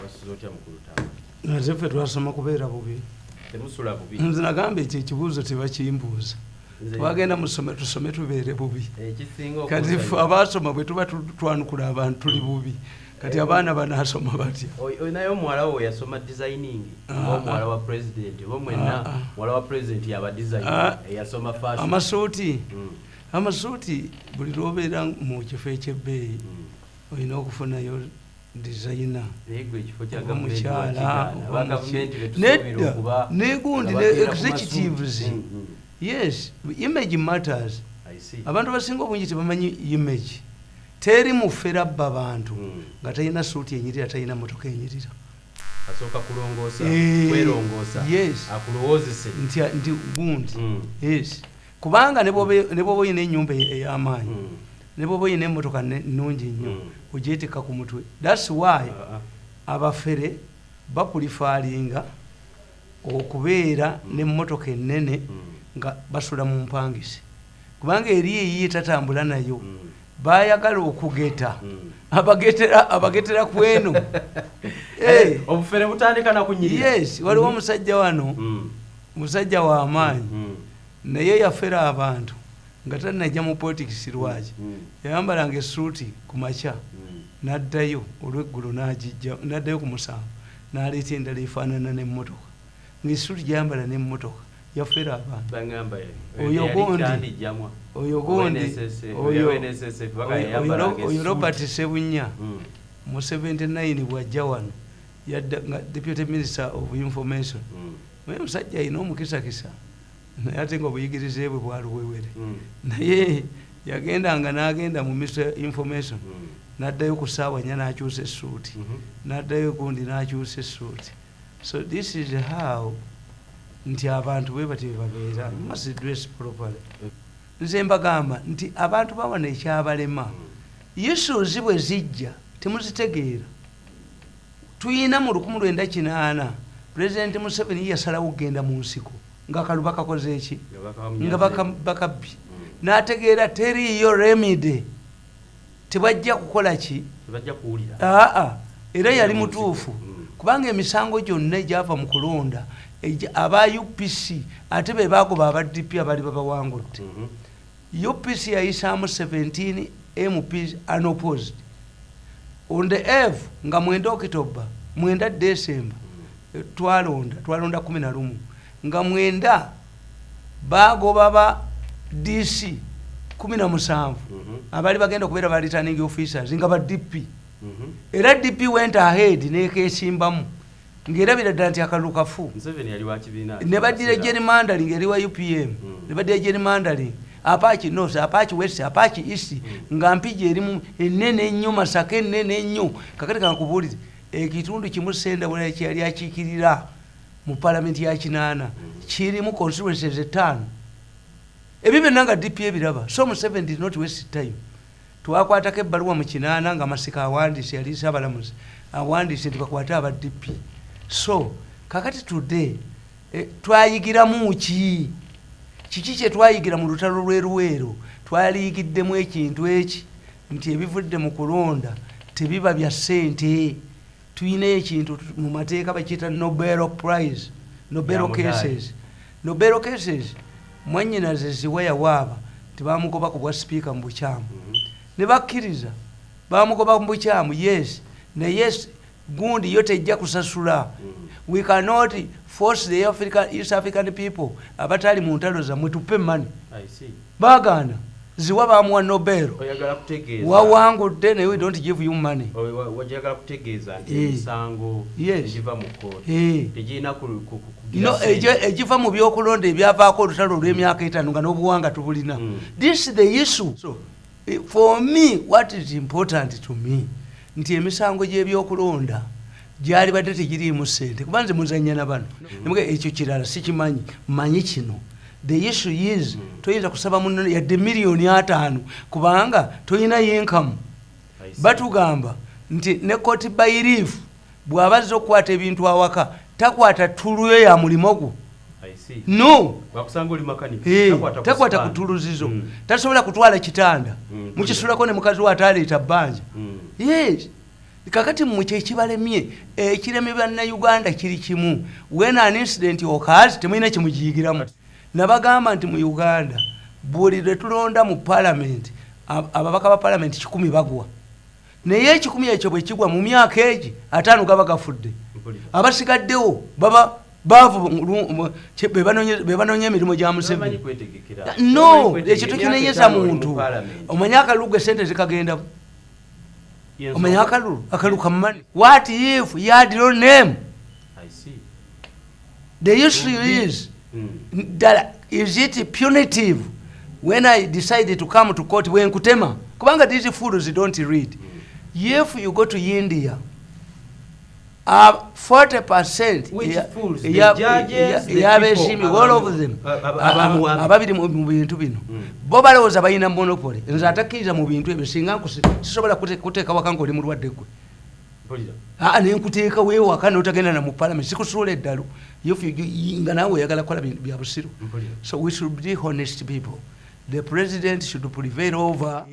Wasuze otya, mukulu Tamba? Ate ffe twasoma kubeera bubi. Temusula bubi? Nze nagamba ekyo ekibuuzo tebakimbuuza. Twagenda mu ssomero tusome tubeere bubi. Ekisinga Kati ffe okunsanyusa- abaasoma bwe tuba twanukula abantu tuli bubi, kati abaana banaasoma batya? Naye omuwala wo yasoma designing, Ah, oba omuwala ah. wa president, oba mwenna? Ah, ah. Muwala wa president yaba designer, eyasoma fashion. Amasuuti, amasuuti, buli lwobeera mu kifo ekyebbeeyi olina okufunayo designer. Naye gwe ekifo kya Oba gavumenti mukyala, wakigaana. oba Aba gavumenti betusuubira Nedda, okuba negundi nga ne bakeera ku executives. masuuti. Yes, image matters. I see. Abantu abasinga obungi tebamanyi image. Teri mufere abba bantu nga talina suuti enyirira, talina motoka enyirira. Asooka kulongoosa, Eh, kwerongoosa, yes. akulowoozese. Nti gundi. Yes, kubanga ne bwoba oyina enyumba ey'amaanyi, ne bwoba oyina emotoka nnungi nnyo, ogyetikka ku mutwe. That's why Ah, ah. abafere bapreferringa okubeera n'emmotoka ennene nga basula mu mpangisi, kubanga eri eyiye tatambula nayo. Bayagala okugeta, abagetera kweno. Eh, obufere butandika nakunyirira. Yes, waliwo omusajja wano, musajja w'amaanyi, naye yafera abantu nga tannajja mu politics. Lwaki? Yayambalanga essuuti ku makya, n'addayo olweggulo n'agijja, n'addayo ku 7 n'aleeta endala efaanana n'emmotoka, ng'essuuti gyayambala n'emmotoka. Yafera abantu. Bagamba Oyo yali kyandijjamwa. Oyo gundi, ONSS, oyo NSSF, baka yayambalanga oyo essuuti. Robert Sebunya mu 79 bw'ajja wano yadda nga deputy minister of information. Naye omusajja alina omukisakisa, naye ate nga obuyigirize bwe bwaluwewere. Naye yagendanga n'agenda mu minister information, n'addayo ku ssaawa 4 n'akyusa essuuti, n'addayo gundi n'akyusa essuuti. So this is how nti abantu bwe bati bwe babeera. You must dress properly. Nze mbagamba nti abantu bawano ekyabalema, issues bwe zijja temuzitegeera. Tuyina mu 1980 President Museveni yasalawo okugenda mu nsiko ng'akalu bakakoze eki? Nga bakamunyaze. Nga bakabbi. N'ategeera teriiyo remedy, tebajja kukola ki? Tebajja kuwulira. Aa, era yali Mu nsiko. mutuufu, kubanga emisango gyonna egyava mu kulonda aba UPC ate be bagoba aba DP abaali babawangudde. UPC yayisaamu 17 MPs unopposed on the F nga 9 October, 9 December. Twalonda 11 nga 9 bagoba ba DC 17 abaali bagenda okubeera ba returning officers nga ba DP. Era DP went ahead nekesimbamu ng'erabira ddala nti akalulu kafu. Museveni yali wa kibiina. Ne baddira gerrymandering eri wa UPM. Ne baddira gerrymandering, Apac North, Apac West, Apac East, nga Mpigi erimu enene ennyo, Masaka enene ennyo. Kakati kankubuulire, ekitundu kimu Sendawula kyeyali akiikirira mu palamenti ya 80 kirimu constituencies etaano. Ebyo byonna nga DP ebiraba. So Museveni did not waste time. Twakwatako ebbaluwa mu 80 nga Masika awandiise, yali Ssaabalamuzi, awandiise nti bakwate aba DP. So kakati today, twayigiramu ki? Kiki kye twayigira mu lutalo lw'eruweero? Twaliyigiddemu ekintu eki nti ebivudde mu kulonda tebiba bya ssente. Tulina ekintu mu mateeka bakiyita Nobel Prize, Nobel Ya Mudaali. cases. Nobel cases, mwannyinaze Ziwa yawaaba tebamugoba ku bwa sipiika mu bukyamu. Ne bakkiriza bamugoba mu bukyamu, yes, naye gundi yo tejja kusasula. We cannot force the East African people abatali mu ntalo zammwe tupe money. I see. Baagaana. Ziwa bamuwa Nobel. Oyagala kutegeeza Wawangudde, naye we don't give you money. Wajagala kutegeeza nti Eh. emisango egiva mu kkooti tegirina kugira No, ssente. egiva mu byokulonda ebyavaako olutalo olw'emyaka 5 nga n'obuwanga tubulina. This is the issue. So for me, what is important to me nti emisango gy'ebyokulonda gyali badde tegiriimu ssente, kuba nze muzannya na bano. Nemuga ekyo kirala sikimanyi, manyi kino. The issue is toyinza kusaba muno yadde 5 miliyoni kubanga toyina income. I see. Batugamba nti ne court bailiff bw'aba azze okukwata ebintu awaka takwata tuluyo ya mulimo gwo. I see. No. Bakusanga oli makanika. Eh, Takwata ku takwata span. ku tuluzizo. Tasobola kutwala kitanda. Mukisulako ne mukazi we ataleeta bbanja. Yes, Kakati mmwe kyekibalemye, ekiremye bannayuganda kiri kimu. When an incident occurs, temulina kimugiyigiramu. Nabagamba nti mu Uganda buli lwe tulonda mu parliament, ababaka ba parliament 100 bagwa, naye 100 ekyo bwe kigwa mu myaka egi 5 gaba gafudde, abasigaddewo baba baavu, be banoonya emirimu gya Museveni. No, ekyo tokinenyeza muntu. Omanyi akalulu gwe sente zikagenda, omanyi akalulu kamani. What if he had no name? The issue is ddala, is it punitive when I decided to come to court bwenkutema? Kubanga these fools don't read. If you go to India, 40% ey'abesimbi, all of them ababiri mu bintu bino, bo balowooza balina monopoly. Nze atakkiriza mu bintu ebyo, singa sisobola kuteeka waka ngaoli mulwadde gwe, nenkuteeka weewaka notagenda na mu parliament, sikusuula eddalu nga naawe oyagala kukola bya busiru. So we should be honest people. The president should prevail over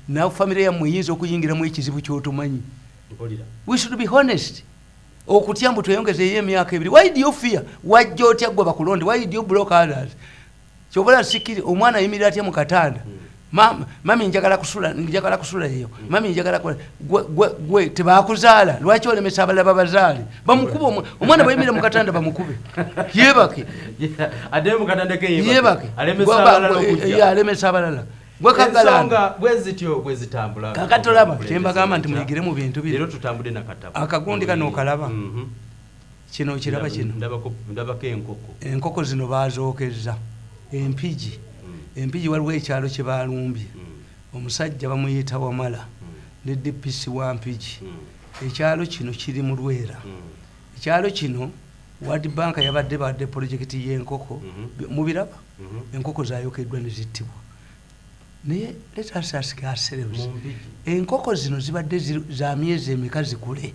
na family yammwe eyinza okuyingiramu ekizibu kyotomanyi. We should be honest. Okutya mbu tweyongezeeyo emyaka 2, why do you fear? Wajja otya gwe bakulonde? Why do you block others? Kyobola sikiri omwana ayimirira atya mu katanda, mami njagala kusula, njagala kusula eyo, mami njagala gwe tebakuzaala, lwaki olemesa abalala babazaale? Bamukuba omwana bwayimirira mu katanda, bamukube yebake, yebake, alemesa abalala. Kakati olaba kyembagamba nti muyigire mu bintu bino. Akagundi kano okalaba, kino okiraba, kino enkoko zino bazookezza Empigi. Empigi waliwo ekyalo kye balumbye, omusajja bamuyita Wamala ne DPC wa Mpigi. Ekyalo kino kiri mu Lwera. Ekyalo kino World Bank yabadde badde projekiti y'enkoko, mubiraba enkoko zayokeddwa ne zittibwa. Naye let us ask ourselves, enkoko zino zibadde za myezi emeka zikule?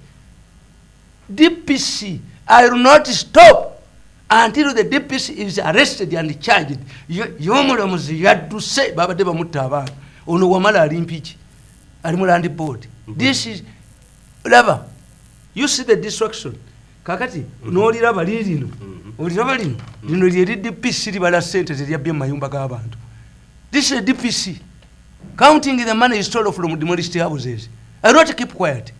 DPC, I will not stop until the DPC is arrested and charged. Y'omulamuzi yadduse, babadde bamutta abaana. Ono Wamala ali Mpigi, ali mu land board. This is, laba, you see the destruction. Kakati n'oliraba liirino, oliraba lino, lino lyeri DPC libala sente zeryabbye mu mayumba g'abantu. This is a DPC counting the money stole from demolished houses. I will not keep quiet.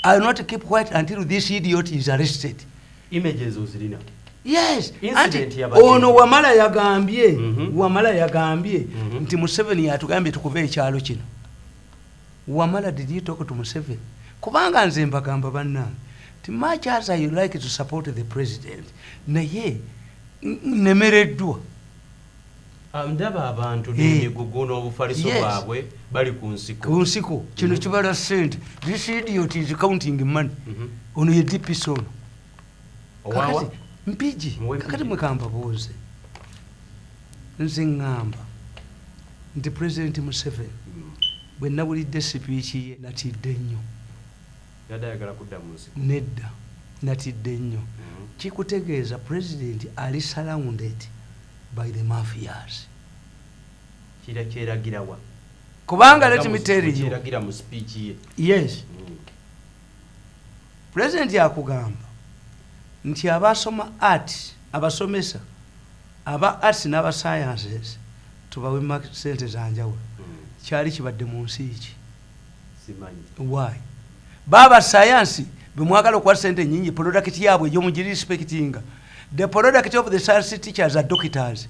I will not keep quiet until this idiot is arrested. Images ozirina? Yes. Ono Wamala yagambye, Wamala yagambye nti Museveni yatugambye tukuve ekyalo kino. Wamala, did you talk to Museveni? Kubanga nze mbagamba bannange nti much as I like to support the president, naye nemereddwa. Ndaba abantu n'emigugu n'obufaliso bwabwe bali ku nsiko. Ku nsiko kino kibala sente. This idiot is counting money. Ono ye DPC ono. Kakati Mpigi, kakati mwekamba buuze. Nze ŋŋamba nti President Museveni bwe nawulidde sipiiki ye natidde nnyo. Nedda, natidde nnyo. Kikutegeeza president ali surrounded by the mafias. Kyeragirawa? Kubanga let me tell you. Yes. President yakugamba nti abasoma art, abasomesa aba arts n'aba sciences tubawe sente za njawulo. Kyali kibadde mu nsi ki? Why? Baba science bemwagala okuwa sente nyingi, product yaabwe gyomugirespectinga. The product of the science teachers are doctors.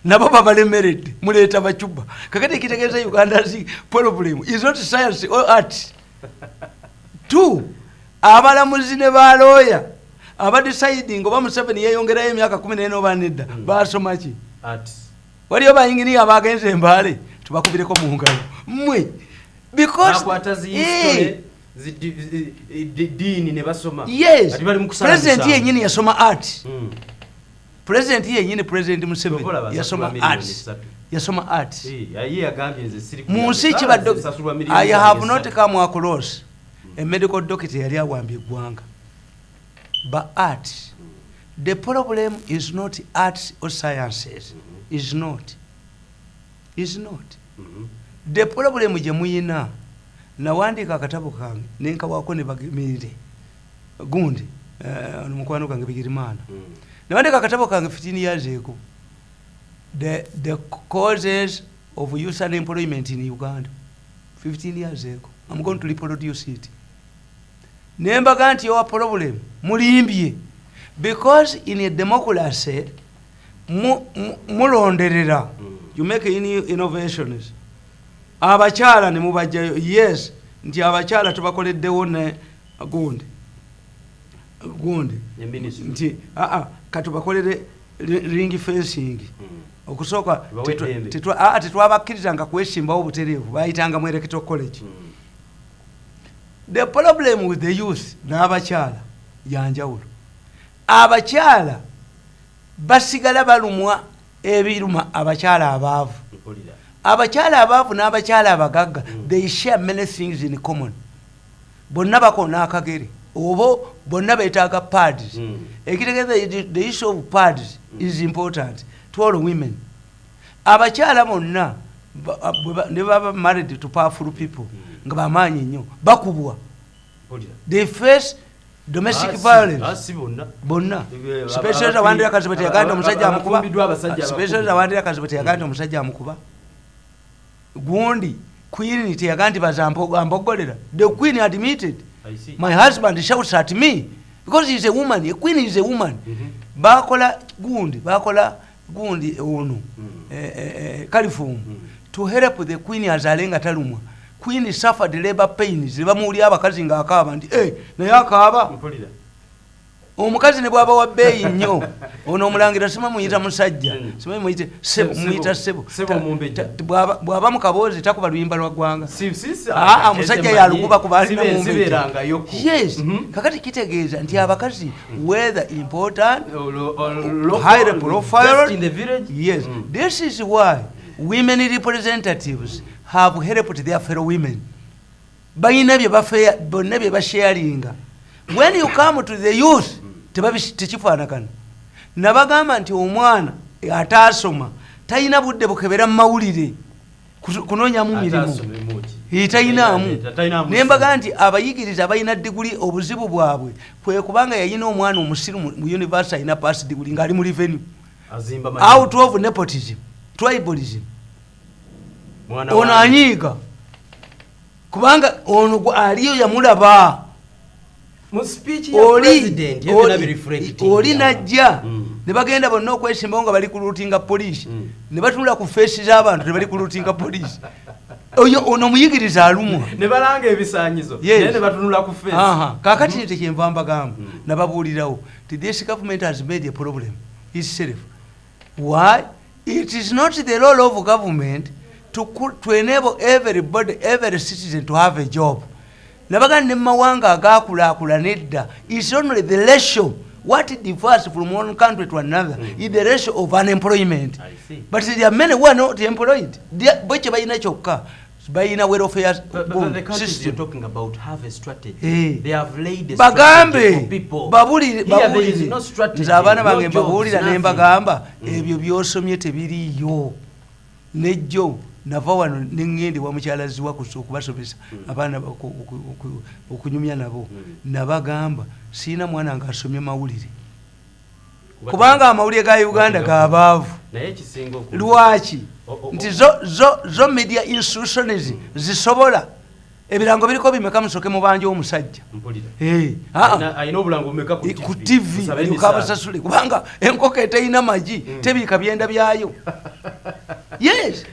Nabo babalemeredde, muleeta bacuba. Kakati ekitegeeza Uganda's problem is not science or art. Two, abalamuzi ne balooya abadeciding oba Museveni yeeyongerayo emyaka 14 oba nedda, basoma ki? Waliyo bayinginiya abagenze Embaale, tubakubireko mu ngalo mmwe. Because yes, president yenyini yasoma art. President yenyini, President Museveni yasoma art. Yasoma art. Mu nsi kibadde, I have not come across a medical doctor yali awambye eggwanga. But art, the problem is not arts or sciences. Is not. Is not. The problem gye muyina Nawandiika akatabo kange nenkawaako ne Bagemeire gundi, ono mukwano gwange Bigirimana. Nawandiika akatabo kange 15 years ago, the causes of youth unemployment in Uganda, 15 years ago. I'm going to reproduce it. Nembaga nti your problem mulimbye, because in a democracy mulonderera. You make any innovations, abakyala ne mubajjayo. Yes, nti abakyala tubakoleddewo ne gundi gundi. Ne ministry. Nti aa, katubakolere ring fencing. Okusooka Tubawe eddembe. Tetwabakkirizanga kwesimbawo butereevu, bayitanga mu electoral college. The problem with the youth n'abakyala yanjawulo. Abakyala basigala balumwa ebiruma abakyala abaavu. Mpulira. Abakyala abaavu n'abakyala abagagga, they share many things in common. Bonna bakona akagere oba bonna betaaga pads. Ekitegeeza the issue of pads is important to all women. Abakyala bonna ne baba married to powerful people, nga bamaanyi nnyo, bakubwa. Mpulira. They face domestic violence. Ah, si bonna. Bonna. Special wandira kazibu teyagamba nti omusajja amukuba. Abafumbiddwa abasajja Special abakulu. wandira kazibu teyagamba nti omusajja amukuba. Gundi queen teyagamba nti bazaamboggolera. The queen admitted, I see. "My husband shouts at me," because he is a woman. A queen is a woman. Bakola gundi, bakola gundi ono chloroform to help the queen azaale nga talumwa. Queen suffered labor pains, bamuwulya abakazi ng'akaaba nti, "Eh, naye akaaba." Mpulira. Omukazi ne bwaba wa bbeeyi nnyo, ono omulangira sima muyita musajja, sima muyite sebo, Sebo. muyita sebo. Sebo Mumbejja. Bw'aba mu kaboozi takuba luyimba lwa ggwanga. Si, Aa, ate omusajja manyi. yalukuba kuba alina Mumbejja. Sibeerangayoko. Yes. Kakati kitegeeza nti abakazi, whether important, Local, highly profiled, just in the village. Yes. This is why women representatives have helped their fellow women. Balina bye bafeya bonna bye basharinga. When you come to the youth, tekifaanagana. Nabagamba nti omwana ataasoma talina budde bukebera mu mawulire kunoonyamu mirimu. Ataasomemu ki? Eh, talinaamu. Talinaamu. Nembaga nti abayigiriza balina diguli, obuzibu bwabwe kwe kubanga yayina omwana omusiru mu university alina pass diguli ng'ali mu revenue. Azimba manyi. Out of nepotism, tribalism. Mwana Ono wange. anyiiga kubanga ono aliyo yamulaba. Mu speech ya Oli president, ebyo byonna bireflecting. Oli najja ne bagenda bonna okwesimbawo nga bali kulutinga poliisi, ne batunula ku face z'abantu, ne bali kulutinga poliisi. Oyo ono omuyigiriza alumwa. Ne balanga ebisaanyizo, Yes. naye ne batunula ku face. Aha. Kakati nte kyenva mbagamba, nababuulirawo ti this government has made a problem itself. Why? It is not the role of government to enable everybody, every citizen to have a job. Nabagamba ne mumawanga agakulaakulana edda, is only the ratio. What differs from one country to another is the ratio of unemployment. I see. But there are many who are not employed. Bo kye balina kyokka, balina welfare But the countries system. you're talking about have a strategy. Eh. They have laid a Bagambe strategy for people. babulire. Here there is Babulire. no strategy, Nze abaana no bange jobs, mbabuulira nothing. ne mbagamba, ebyo byosomye tebiriiyo. Nejjo nava wano neŋŋenda ewa mukyala Ziwa okubasomesa abaana okunyumya nabo. Nabagamba siina mwana nga asomye mawulire, kubanga amawulire ga Uganda gabaavu. Naye ekisinga Lwaki? Nti zo media institutions zisobola ebirango biriko bimeka? Musoke mubanja omusajja. Mpulira. Eh, ah, ah. Alina obulango bumeka ku Ku TV? TV. Musabe Alyoka emisaala. abasasule, kubanga enkoko eterina magi tebiika byenda byayo. Yes.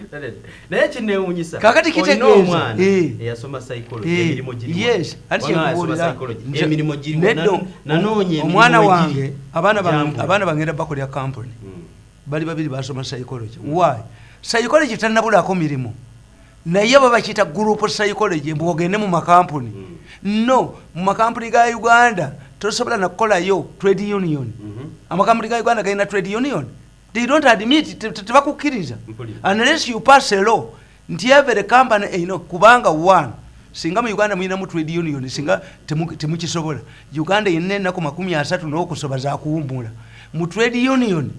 Naye kinewunyisa, Kakati olina kitegeeza, omwana eh. eyasoma psychology, Eh, emirimu giriwa? yes, anti Wanga yasoma kyenkubuulira, psychology, emirimu giriwa? nedda, Nanoonya emirimu omwana egiri. wange, Jambula. abaana bangenda bakolera company. Bali babiri basoma psychology. Why? Psychology tannabulako mirimu, naye baba bakiyita group psychology, mbu ogende mu makampuni. No, mu makampuni ga Uganda tosobola nakukolayo trade union. Amakampuni ga Uganda galina trade union? They don't admit, tebakukkiriza. Mpulira. Unless you pass a law nti every company erina, kubanga one, singa mu Uganda mulinamu trade union, singa temukisobola. Uganda yenna ennaku 30 n'okusoba zakuwummula. Mu trade union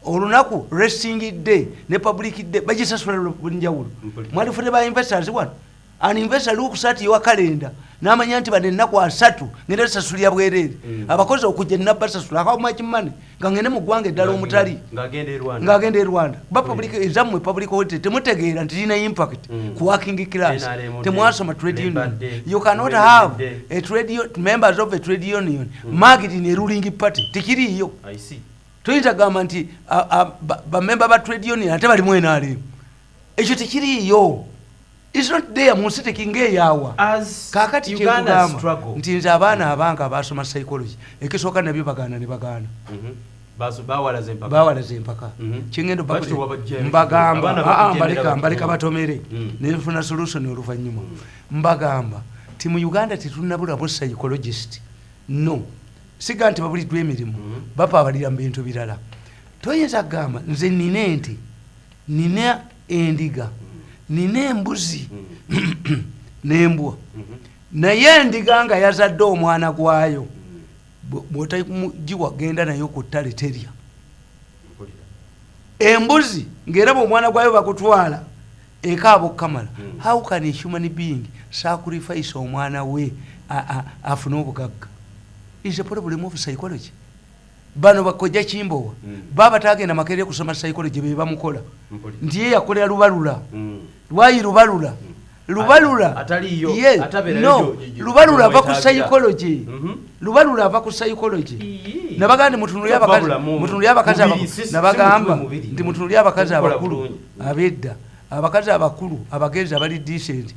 olunaku resting day ne public day bagisasula bunjawulo. Mpulira. Mwalifune ba investors wano. An investor looks at your calendar n'amanya nti bano ennaku 30 ngenda sasulira bwereere. Abakozi okujja nabasasula, how much money nga ngende mu ggwanga eddala omutali. Ng'agenda e Rwanda. Ng'agenda e Rwanda. Ba public ezammwe, public holiday, temutegeera nti lina impact ku working class. NRM. Temwasoma trade Labor union. Day, You cannot Women's have Day. a trade members of a trade union marked in a ruling party. Tekiriiyo. I see. Toyinza kugamba nti bamemba ba trade union ate balimu NRM. Ekyo tekiriiyo. It's not there mu nsi, tekingaeyaawa. As Kakati Uganda kyekugamba struggle. nti nze abaana abange abasoma psychology, ekisooka nabyo bagaana ne bagaana. Bawalaza empaka. Bawalaza empaka. Kyengendo Lwaki tewabajjayo? mbagamba, Abaana aa, bakujendera mbaleka bati. mbaleka batomere nenfuna solution oluvannyuma. Mbagamba ti mu Uganda tetunnabulamu psychologist. No siga nti babuliddwa emirimu, bapaabalira mu bintu birala. Toyinza kugamba nze nina ente, nina endiga, nina embuzi n'embwa, naye endiga nga yazadde omwana gwayo, bw'otagiwa genda nayo ku ttale terya. Mpulira. Embuzi ng'eraba omwana gwayo bakutwala ekaaba okukamala. How can a human being sacrifice omwana we afune obugagga? Is a problem of psychology. Bano bakojja Kimbowa baba tagenda Makerere kusoma psychology, be bamukola. Mpulira. Nti ye yakolera Lubalula. Lwayi Lubalula? Lubalula Ataliyo, Yes, atabeerayo. no. Lubalula ava ku gy'omwetaagira. psychology. Lubalula ava ku psychology. Ii. Nabagamba nti mutunulye abakazi, Babulamu. mutunulye abakazi Mubiri, si nabagamba mutwe mubiri. nti mutunulye abakazi Okukola abakulu bulungi. abedda, abakazi abakulu abagezi abali decent.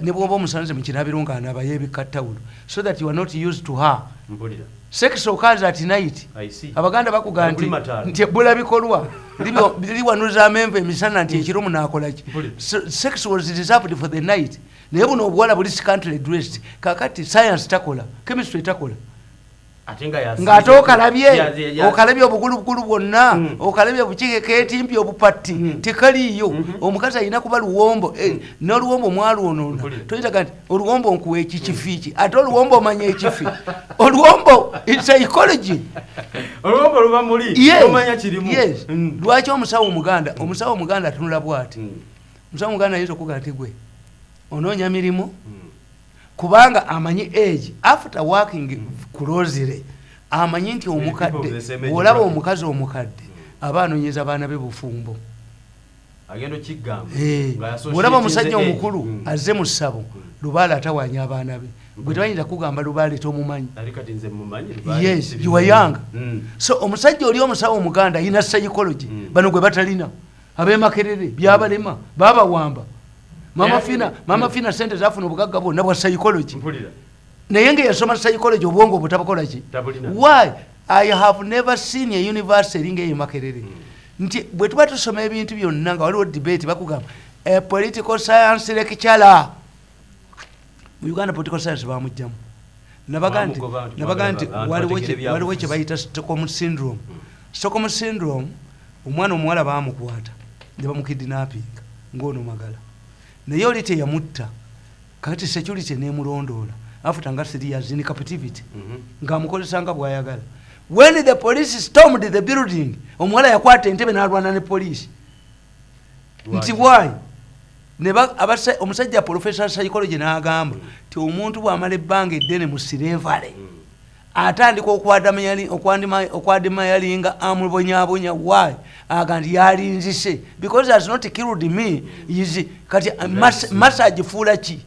Ne bwoba omusanze mu kinabiro nga anaaba yeebikka tawulo so that you are not used to her. Mpulira. Sex occurs at night. I see. Abaganda bakuga nti Buli mataala. nti ebbula bikolwa liwanuza amenvu emisana, nti ekiro munaakolaki? Mpulira. So, sex was reserved for the night. Naye buno obuwala buli scantily dressed. Kakati science takola, chemistry takola. Ate nga Ng'ate okalabye okalabye obugulugulu bwonna, okalabye bukikekeetimpi obupatti, tekaliiyo. Omukazi alina kuba luwombo, n'oluwombo mwalwonoona. Mpulira. Toyinzaga nti oluwombo nkuwa ekikifi ki, ate oluwombo omanya ekifi? Oluwombo, it's psychology. Oluwombo luba muli Yes, omanya kirimu. yes. Lwaki omusawo omuganda, omusawo omuganda atunula bwati? Omusawo omuganda ayinza okugaa nti gwe onoonya mirimu, kubanga amanyi age. After working closely amanyi nti omukadde People of the same age bw'olaba bracket. omukazi omukadde aba anoonyeza baana be bufumbo. Agenda okigamba nga Bw'olaba associatinze omusajja age. omukulu azze mu ssabo, lubaale atawaanya abaana be. Gwe tebayinza kugamba lubaale tomumanyi. Ate kati nze mumanyi Lubaale, Yes, si you are young. So omusajja oli omusawo omuganda ayina psychology. Bano gwe batalina ab'emakerere byabalema, babawamba. Mama Fina, Mama Fina sente zafuna obugagga bwonna bwa psychology. Mpulira. Naye nga yasoma psychology, obwongo obutabukola ki? Tabulina. Why? I have never seen a university eringa eyo Makerere, nti bwe tuba tusoma ebintu byonna nga waliwo debate, bakugamba a political science lecturer mu Uganda, political science bamugjamu. Nabaga nti Bamugoba nti nabaga nti abantu waliwo bategere waliwo byabufuzi. kye bayita Stockholm syndrome. Stockholm syndrome, omwana omuwala bamukwata ne bamukidnappinga ng'ono Magala, naye oli teyamutta. Kakati security nemulondoola after nga 3 years in captivity, ng'amukozesa nga bw'ayagala. When the police stormed the building, omuwala yakwata entebe n'alwana ne poliisi nti why? Omusajja professor psychology n'agamba nti omuntu bw'amala ebbanga eddene mu slavery, atandika okwadmiringa amubonyabonya. Why? Aga nti yalinzise because has not killed me. Is kati masa agifuula ki?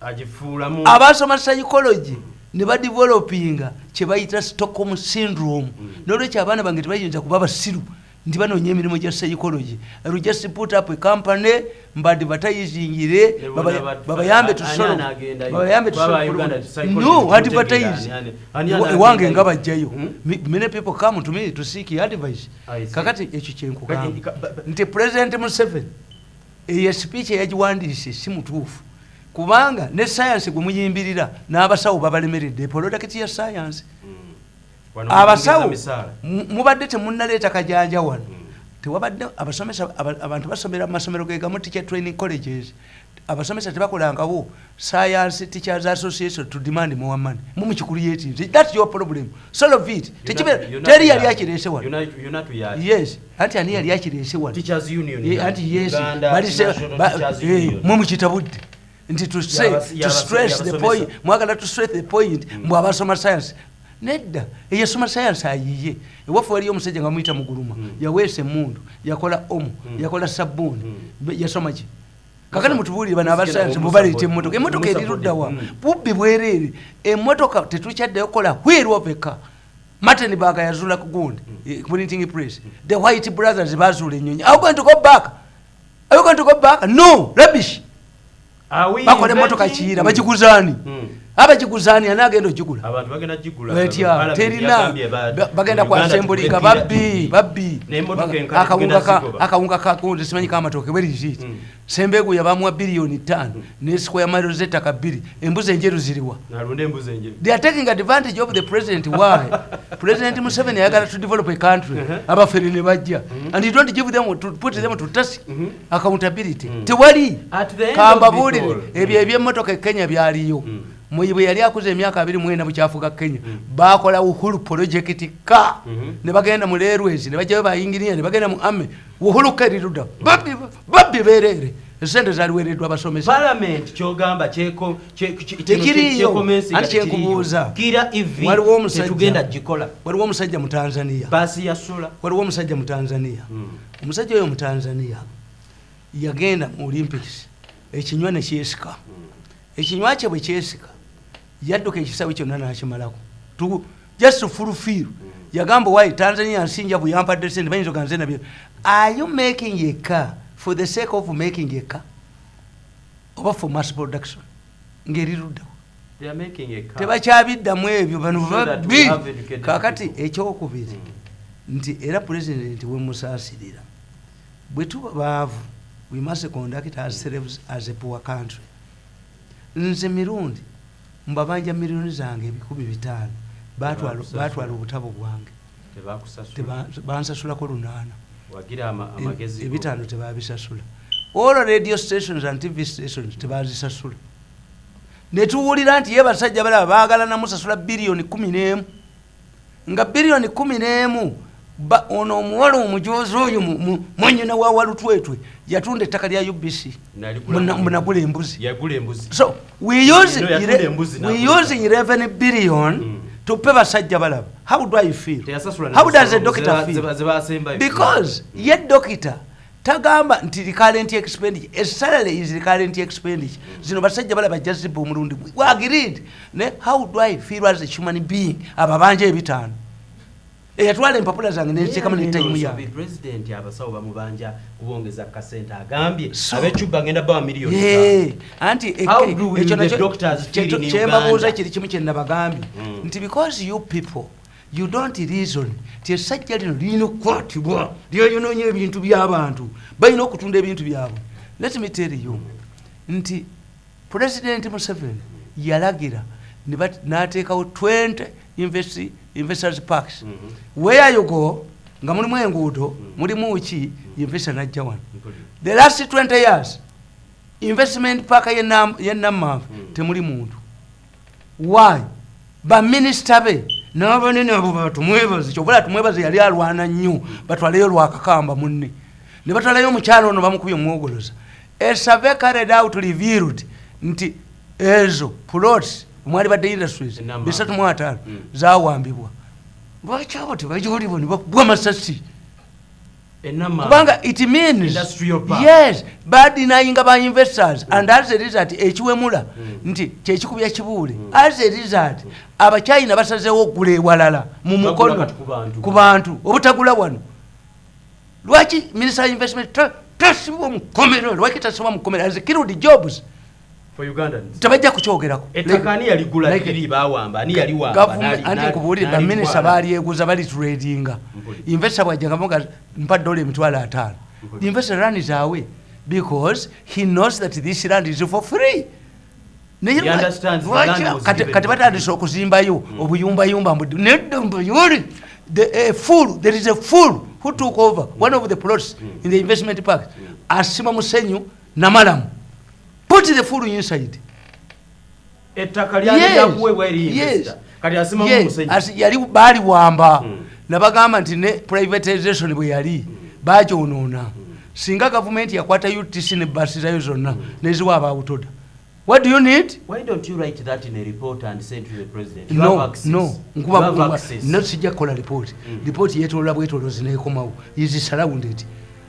Agifuulamu. Abasoma psychology ne badevelopinga kye bayita Stockholm syndrome. Nolwekyo abaana bange tebayinza kuba basiru nti banoonya emirimu gya psychology. I will just put up a company mbadvertisingire, Ne bonna babayambe ani tusolo anaagendayo? babayambe. Baba Uganda psychology No tumutegeera, advertise. ani anaagendayo? Ewange nga bajjayo. Many people come to me to seek advice. I see. Kakati ekyo kyenkugamba Kati, nti President Museveni eyo speech eyagiwandiise si mutuufu, kubanga ne science gwe muyimbirira n'abasawo babalemeredde product ya science. Wano Abasawo munyongeza misaala. mubadde temunnaleeta kajanja wano, tewabadde abasomesa. Abantu basomera mu masomero gegamu, teacher training colleges. Abasomesa tebakolangawo Science Teachers Association to demand more money. Mumukicreate. That's your problem, solve it. Teri yali akireese wano. Yes, anti ani yali akireese wano? Teachers Union. Anti yes, mumukitabudde nti to say, to stress the point, mwagala to stress the point mbw abasoma science. Nedda, eyasoma science ayiye. Ewaffe waliyo omusajja nga muyita Muguluma, yaweesa emundu, yakola omo, yakola sabbuuni, yasoma ki? Kakati mutubuulire, bano abasayansi mubaleeta emmotoka, emmotoka eriruddawa? Bubbi bwereere. Emmotoka tetukyaddeyo kukola wheel of a car. Martin Baga yazuula ku gundi, printing press. The Wright Brothers bazuula ennyonyi. Are we going to go back? Are we going to go back? No, rubbish. Bakola emmotoka Kiira, bagiguzaani? Abagiguzaani? Ani agenda ogigula? Etya? Terina. Bagenda kwasembulinga. Babbi, babbi. Akawunga kakundi simanyi kamatooke, where is it? Sembegu yabamuwa 5 biliyoni ne square miles z'ettaka 2. Embuzi enjeru ziriwa? They are taking advantage of the president. Why? President Museveni ayagala to develop a country. Abafere ne bajja and you don't give them to put them to task. Accountability tewali. Kambabuulire, ebyo ebyemmotoka e Kenya byaliyo. Moi bwe yali akuza emyaka 24 bukyafuga Kenya, bakola Uhuru Project ka, ne bagenda mu railways, ne bajjayo bayinginiya, ne bagenda mu army. Uhuru ka eriruda? Babbi, babbi bereere. Esente zaliweereddwa abasomesa. Parliament kyogamba Tekiriyo. Anti kyenkubuuza, waliwo omusajja, gikola. Waliwo omusajja mu Tanzania. Baasi ya solar. Waliwo omusajja mu Tanzania. Omusajja oyo mu Tanzania yagenda mu Olympics, ekinywa ne kyesika. Ekinywa kye bwe kyesika, yadduka ekisawe kyonna n'akimalako just to fulfill. Yagamba, "Why Tanzania nsinja buyampadde sente, bayinza oganze nabyo." Are you making a car for the sake of making a car oba for mass production? Ng'eriruddawo. Tebakyabiddamu ebyo bano babbi. Kakati ekyokubiri nti era pulezidenti wemusaasirira, bwe tuba baavu, we must conduct ourselves as a poor country. Nze mirundi mbabanja miliyoni zange 500,000, batwala obutabo bwange, bansasulako 800, 500 tebabisasula. All radio stations and TV stations tebazisasula. Netuwulira nti ye basajja balaba baagala namusasula 11 biliyoni, nga 11 biliyoni. Ono omuwala omujozi oyo mwanyina wa Walutwetwe yatunda ettaka lya UBC, nagula embuzi. So we use 11 billion tupe basajja balaba. How do I feel? How does a doctor feel? Because ye doctor tagamba nti recurrent expenditure, a salary is recurrent expenditure. Zino basajja balaba jaziba omulundi, we agreed ne. How do I feel as a human being? Ababanja 500, eyatwala empapula zange neziteekamu netayimu yange. President abasawo bamubanja kubongeza kasente, agambye abecuba agenda bawa miliyoni. Anti kyembabuuza kiri kimu kyenabagambye nti because you people, you don't reason ti essajja lino lirina okukwatibwa, lyoyononya ebintu by'abantu, balina okutunda ebintu byabwe. Let me tell you nti President Museveni yalagira n'ateekawo 20 investors parks. Where you go nga mulimu enguudo, mulimu ki, investor najja wano. The last 20 years, investment park yenamanvu temuli muntu. Why? Baminisita be n'abanene abo batumwebaze, kyobula Tumwebaze yali alwana nnyo batwaleyo Lwakakamba munne, ne batwalayo omukyalo ono bamukubye omwogoloza. A survey carried out revealed nti ezo plots mwali badde industries 350 zawambibwa. Lwaki abo tebajolibo ne bakubwa amasasi? Kubanga it means, yes, badenyinga ba investors and as a result ekiwemula nti kyekikubya kibuule. As a result Abachina basazeewo okugula ewalala mu mukono ku bantu obutagula wano. Lwaki Minister Investment tasibwa mukomero? Lwaki tasibwa mukomero? Has killed jobs. Tebajja kukyogerako. Anti nkubuulire, baminisita balyeguza, bali tradinga. Investor bwajjangamuga mpa dola 50,000, the investor runs away because he knows that this land is for free. Kati batandise okuzimbayo obuyumbayumba nedda mbayoli. The fool, there is a fool who took over one of the plots in the investment park, asima musenyu namalamu. Put Put the fool inside. Ettaka lyali lyakuweebwa eri investor, kati asimamu musenyu. Yali baaliwamba. Nabagamba nti ne privatization bwe yali bagyonoona. Singa gavumenti yakwata UTC ne basi zayo zonna neziwa abawutoda, what do you need? Why don't you write that in a report and send to the president? You No, have access. no. You Nkuba have access. No, sijja kukola ripooti. Ripooti yetolola bwetolozi nekomawo, is surrounded.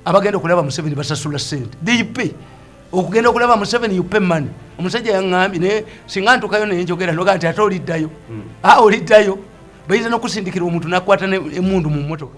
Abagenda okulaba Museveni basasula sente, they pay. Okugenda okulaba Museveni, you pay money. Omusajja yaŋŋambye, naye singa ntukayo nenjogera noga nti ate oliddayo. A oliddayo, bayinza nokusindikira omuntu nakwata emundu mu mmotoka.